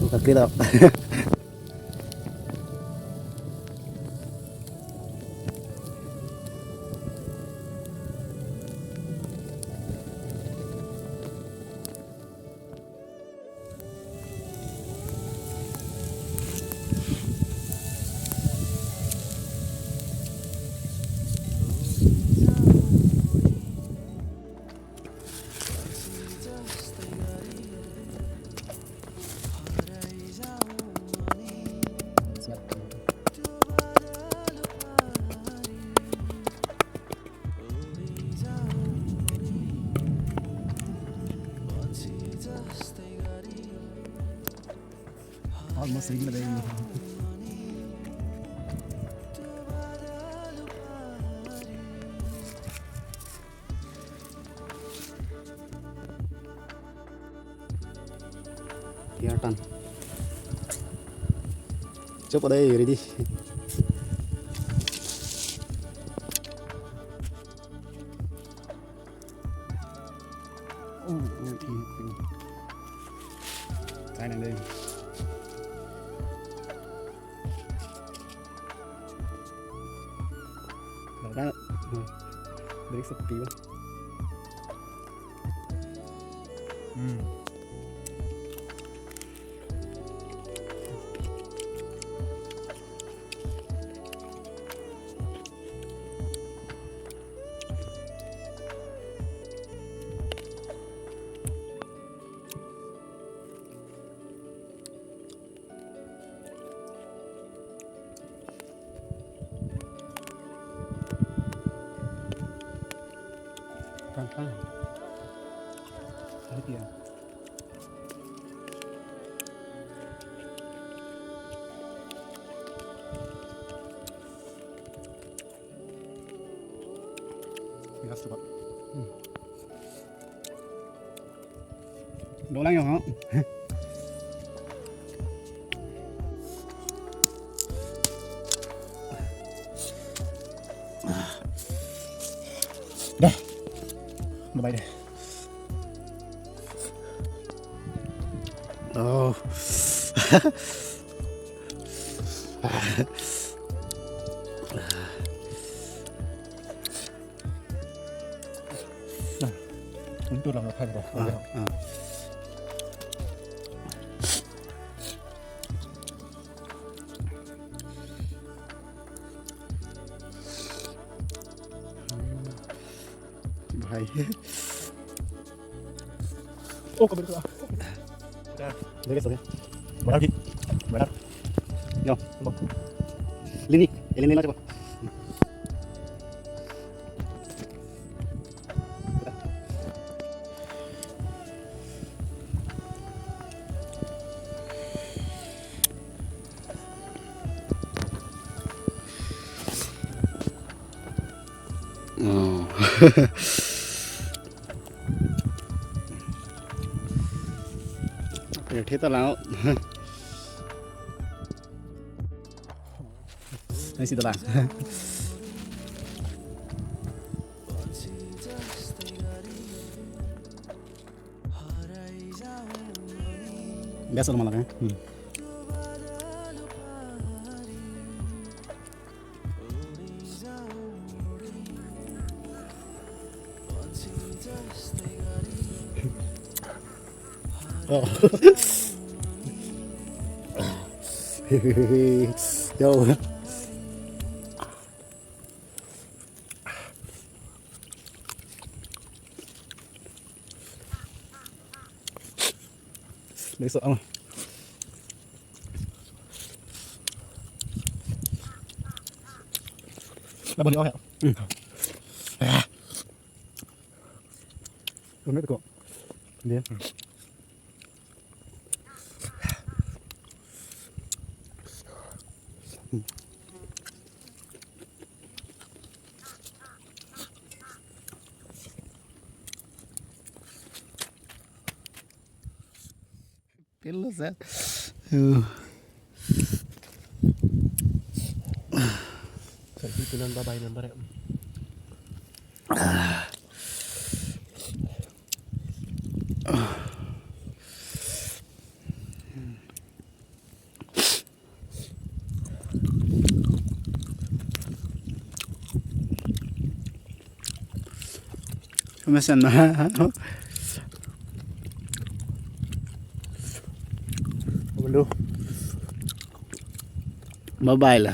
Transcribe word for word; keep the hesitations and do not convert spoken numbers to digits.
Buka tilok. Almost ready na dai. Your turn. Chop dai, ready. Sai nang dei. Ladak, hmm. Beri sepi, Bang. Hmm. Pang, pang. Tadi dia. Gas cepat. Hmm. Dolang ya, ha? Dah. Bye deh. Oh. Nah, untuk lang makan, bro. Ah, ah. Bhai. Oh, kabel tu, ah. Dah. Dah, dah, dah. Benar, Ki? Benar. Yo. Coba. Lini, lini lah, coba. Oh. Oke, kita laut. Ini situ lah. Biasa rumah lah, ya. Hmm. Oh. Yo. Next one. Labon ni oh ya. Hmm. Ah. Tumit ko. Dia. Pilo sa. Uh. Sa itunan babay number ya. Mesen na. Belum. Babay la.